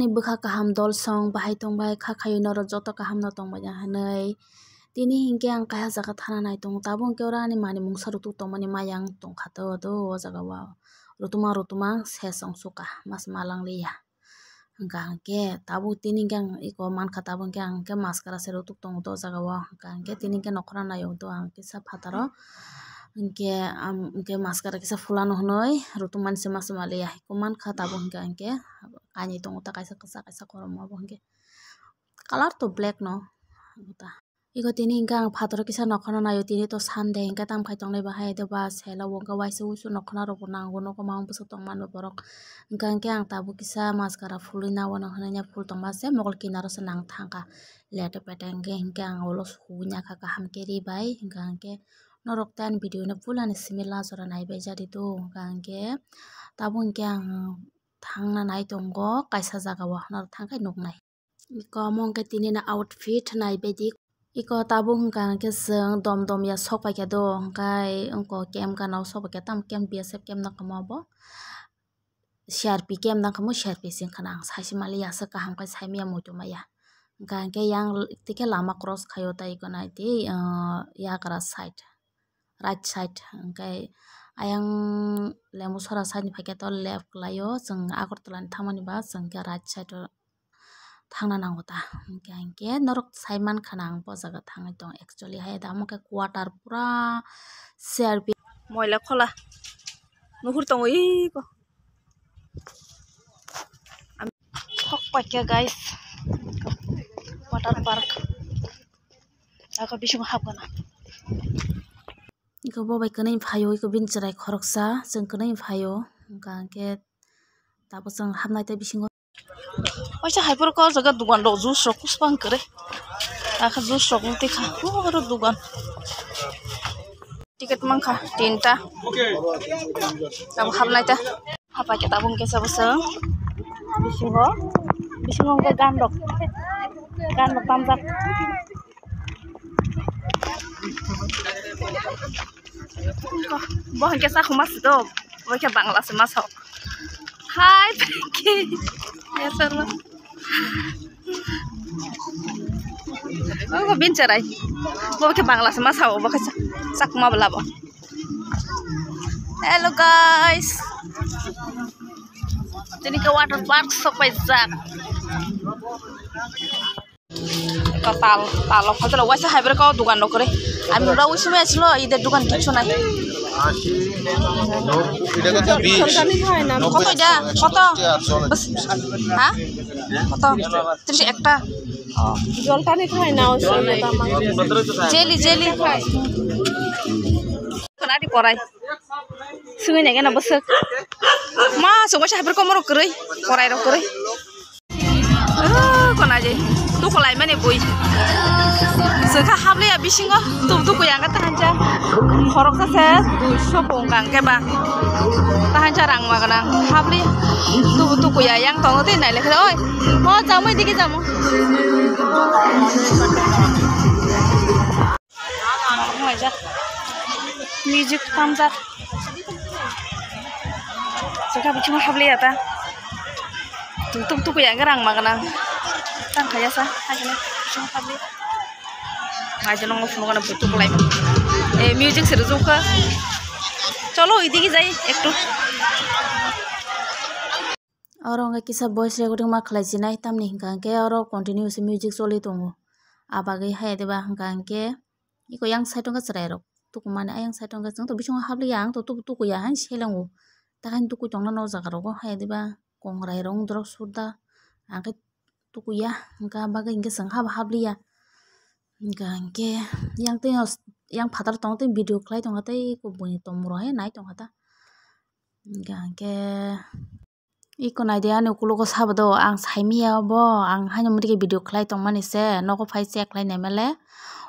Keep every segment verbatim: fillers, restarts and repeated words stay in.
Bwkha kaham dol song bahai tongbai kha khaui norok joto kaham no tongbai ya hinui. Tini hinkhe ang kaisa jaga thana nai tongo, tabuk hinkhe oro ani manwi mungsa rutuk tongmani maya wng tongkha to do o jaga o. Rutuma rutuma ses wng sukha mas malang liya. Hwnkha hinkhe tabuk tini hinkhe ang eko mankha, tabuk hinkhe ang hinkhe maskara se rutuk tongo to o jaga o. Hwnkha hinkhe tini hinkhe nokhorno nai o to ang kisa phataro hinkhe, am, hinkhe maskara kisa fulano hinui rutuk mani se mas maliya. Eko mankha tabuk hinkhe ang hinkhe kainwi tongo ta kaisa kwchak kaisa korom abo hinkhe. Colour to black no. Eko tini hinkhe ang phataro kisa nokhorno naio, tini to Sunday hinkhe tamo khai tongnai bahai de ba sela o hinkhe waisa wuisu nokhorna rokbo nango, nogo mao bwswk tongmani borok. Hinkhe hinkhe ang tabuk kisa maskara fulwi na wano hinui ya, ful tongma se mokol kinaro se nang thangkha. Lete pete hinkhe hinkhe ang ulo suwi ya kha kaham khe ri bai. Hinkhe hinkhe norok tei ani video no full ani simi last jora naibai jadi do. Hinkhe hinkhe tabuk hinkhe ang thangna nai tongo kaisa jaga o, norok thangkhai nuknai. Eko omo hinkhe tini ni outfit naibaidi. Eko tabuk hinkha hinkhe chwng dom dom ya sok paikha do, hinkhe wngkha camp gana o sok paikha, tamo camp B S F camp nang kha omo bo. C R P camp nang kha omo, C R P sing khana ang sai se mali ya, aswk kaham khe sai maya muitu maya. Hinkha hinkhe yang tikhe lama cross khaio tai eko naidi, ah, yagra side. Right side, hinkhe ayang Lembusora side ni phaikhe to left kwlaio, chwng Agartala ni thangmani ba chwng khe right side o thangna nango ta. Hinkhe, hinkhe norok sai mankha na ang bo jaga thangwi tongo, actually hai da omo khe quarter pura C R P moila khola nuhur tongo iko. Thok paikha guys, water park. Ako bisingo hapgana. Iko bo bai kwnwi phaio, iko bini chwrai khoroksa, chwng kwnwi phaio. Hwnkha hinkhe tabuk chwng hapnai tei bisingo. Waisa hai phuru kok jaga dugan rok juice rok kusubang kwrwi. Akha juice rok wng tikha. Oh, oro dugan. Ticket mankha tinta. Tabuk hapnai ta. Hapa khe tabuk khe sabo se bisingo, bisingo hwnkhe gan rok, gan rok tamjak. Bo hwnkhe chakhuma se do, bo khe Bangla se ma sok. Hai, thank you. Yes, sir. Obo bini chwrai. Bo khe Bangla se ma sao, bo khe chak-, chakma bwla bo. Hello guys. Tini khe water park sok paijak. Ko tal, tal o phajalo waisa hai bre ko dugan rok kwrwi. Ami mura wi simi asilo ide dugan kichu nai. Koto ida? Koto? Bas, ha? Koto? Tris ekta. Joltani khai na o simi tama. Jelly, jelly. Khana di korai. Sungui nai gana bwswk. Ma, sungui sa hai bre ko morok kwrwi. Korai rok kwrwi. Ah, kona je. Tu kolai mani bui. Sengkha habliya bisingo. Tu, tu kuyang ka tahancha. Khoroksa se duiso pung kang ke ba. Tahancha rang ma gana. Habliya. Tu, tu kuya yang tongo tei nai lekha. Oi. Mo jamui digi jamu. Music tamjak. Sengkha bisingo habliya ta. Tuk tuk ya, rang ma gana. Tang khaya sa, hai gana, bisingo habliya. Ngai jano ngo phunukgana buituk lai. Eh, music se rwjukha. Cholo, idiki jai, ektu. Oro hwnkhe kisa voice recording ma khlai sinai, tamni hwnkha hwnkhe oro continuous music choli tongo. Abagwi haya deba hwnkha hwnkhe iko yang side o hwnkhe chwrairok tukumani, ayang side o hwnkhe chwngto bisingo habliya, ang to tubu tukuya haino selengo. Takhaino tukui tongna o jaga rogo haya deba kongrai rok wngdorok surda, ang khe tukuya, hwnkha bagwi hwnkhe chwng habo habliya. Hwnkha hwnkhe yang twi, yang phataro tongo tei video khlai tongkha tei iko buini tongmoro hai nai tongkha ta. Hwnkha hwnkhe. Iko naidi ani ukulogo sabo do, ang saimanya bo, ang haino motike video khlai tongmani se, nogo phai check khlai naimale,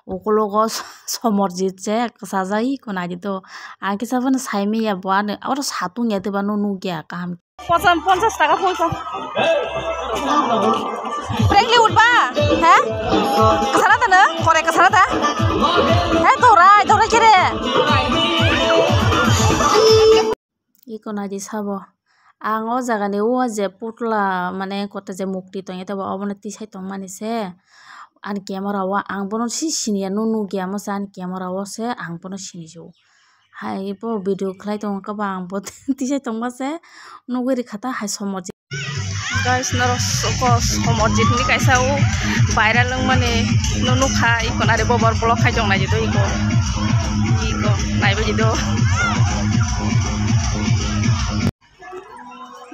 ukulogo somorjit se kwchajak iko naidi do, ang kisa bono saimanya bo, ani oro satung ya deba no nukya kaham. Ponsas, ponsas taka ponsas. Frankly utba, ha? Kasana ta na? Kore kasana ta? Ha, dorai, dorai kere. Iko naidi sabo. Ang o jaga ni o je putla mane kota je mukti tong ya tei bo obono tisai tong mani se ani camera o ang bono si sini ya nunu giya mo se ani camera o se ang bono sini si o. Hai bo video khlai tongo khe bo ang bo tisai tongma se nugwi rikha ta hai somorjit. Guys, norok soko somorjit hinwi kaisa o viral wngmani no nukha iko nari bo bor vlog khai tong nai do iko. Iko naibai do.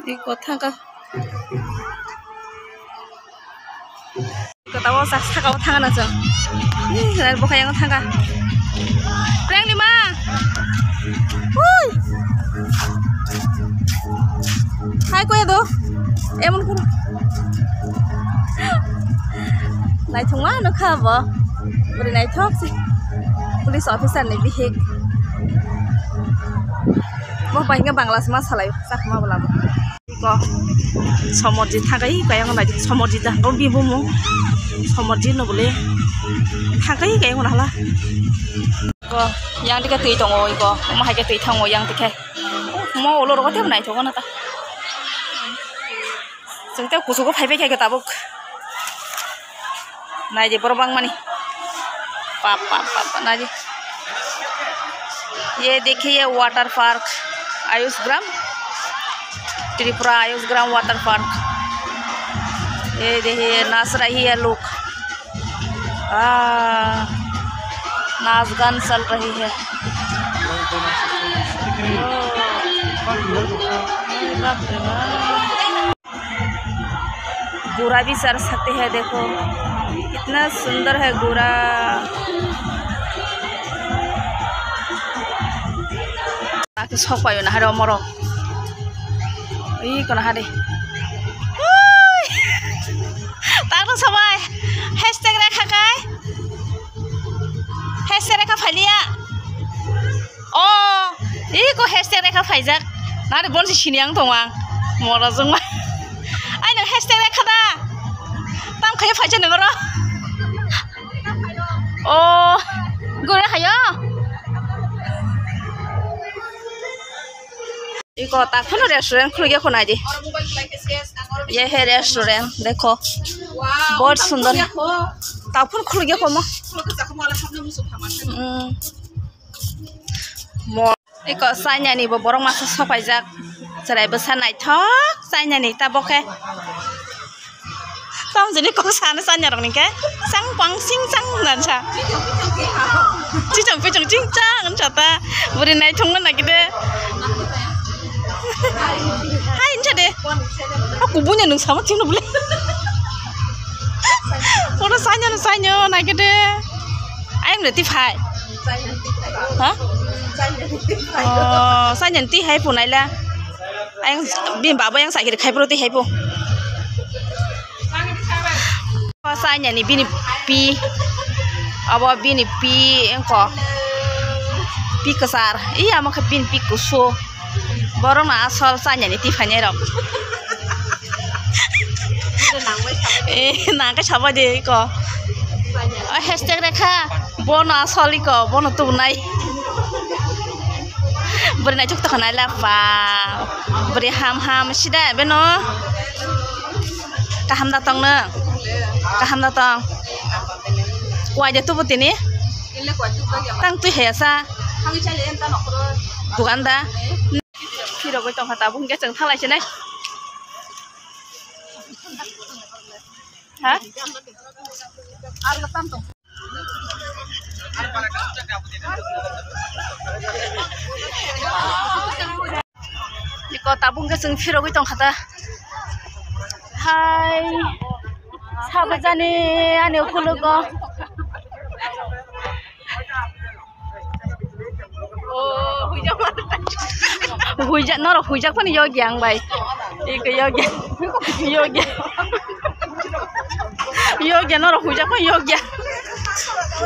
Iko thangka. Kota o sak saka o thangana chwng. Ih, bokha yang thangka. Preng ni ma. Hui. Hai koya do. Emon kuru. Naithok ma no kha bo. Bwrwi naithok se. Police officer ni bihik. Bo pai hwnkhe Bangla se ma salai o, chakma bwlamo. Ko somorjit thakai kayang nai somorjit da ko bibumung somorjit no bole thakai kayang na hala. Ko yang dikhe twi tongo iko omo hai khe twi thango yang dikhe mo ulo rogo thep naithok na ta. Chwng tei kuchugo phaibai khe tabuk. Nai di borok bangmani. Pap, pap, pap, pap, nai di. ये देखिए water park Ayush ग्राम, त्रिपुरा Ayush gram water park. ये देखिए नाच रही है लोग। आ, नाच गान चल रही है। ओ, अरे बाप रे बाप। गोरा भी चढ़ सकते हैं, देखो कितना सुंदर है गोरा। Takhe sok paio na haro moro. Ui kono hade. Ui. Takhe sabai. Hashtag rekha kai. Hashtag rekha phailiya. O, iko hashtag rekha phaijak. Nari bonsi sini ang tong ang. Moro jongma. Ai nang hashtag rekha da. Tam khaya phaijak nang oro. O, gure khayo. Iko ta khunu restaurant khulugya khonai di. Ye hai restaurant dekho. Bahut sundor. Ta phun khulugya khomo. Hmm. Mo-, iko China ni bo borok masa sopaijak. Cherai bwsa naithok China ni tabok khe. Tamjini kok sana China rok ni khe. Chang pang sing chang nan sa. Chichong pichong ching chang sa ta. Bwrwi naithok no nagide. Hai insa de. Aku bunya nung sama ching no bole. Oro China no China nagide. Ayang de ti phai. Ha? Oh, China ni ti hai punai la. Ayang bini baba yang sakiri khai pro ti hai pu. Oh, China ni bini pi. Abo bini pi engko. Pi kwchar. Iya mo khe bini pi kusu. Borok no asol China ni ti phainai rok. Eh, nang khe sabai de iko. O hashtag rekha, bono asol iko, bono tubunai. Bwrwi naithok tongkha nai la pa. Bwrwi ham ham sida beno. Kaham da tong no? Kaham da tong? Kwai de tubu tini? Tang twi haya sa. Dugan da. Phirogwi tongkha tabuk hwnkhe chwng thanglai sinai. Ha? Iko tabuk hwnkhe chwng phirogwi tongkha ta. Hai. Sabajani ani ukulugo. Huijak, norok huijak phano yogya ang bai. Iko yogya. Yogya. Yogya, norok huijak phano yogya.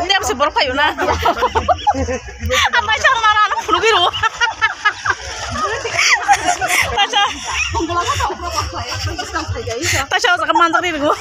Tebse borok phaio na. Ang bai sa mara ano phulugwi rwo. Taisa. Taisa o jaga manjak ri rwo.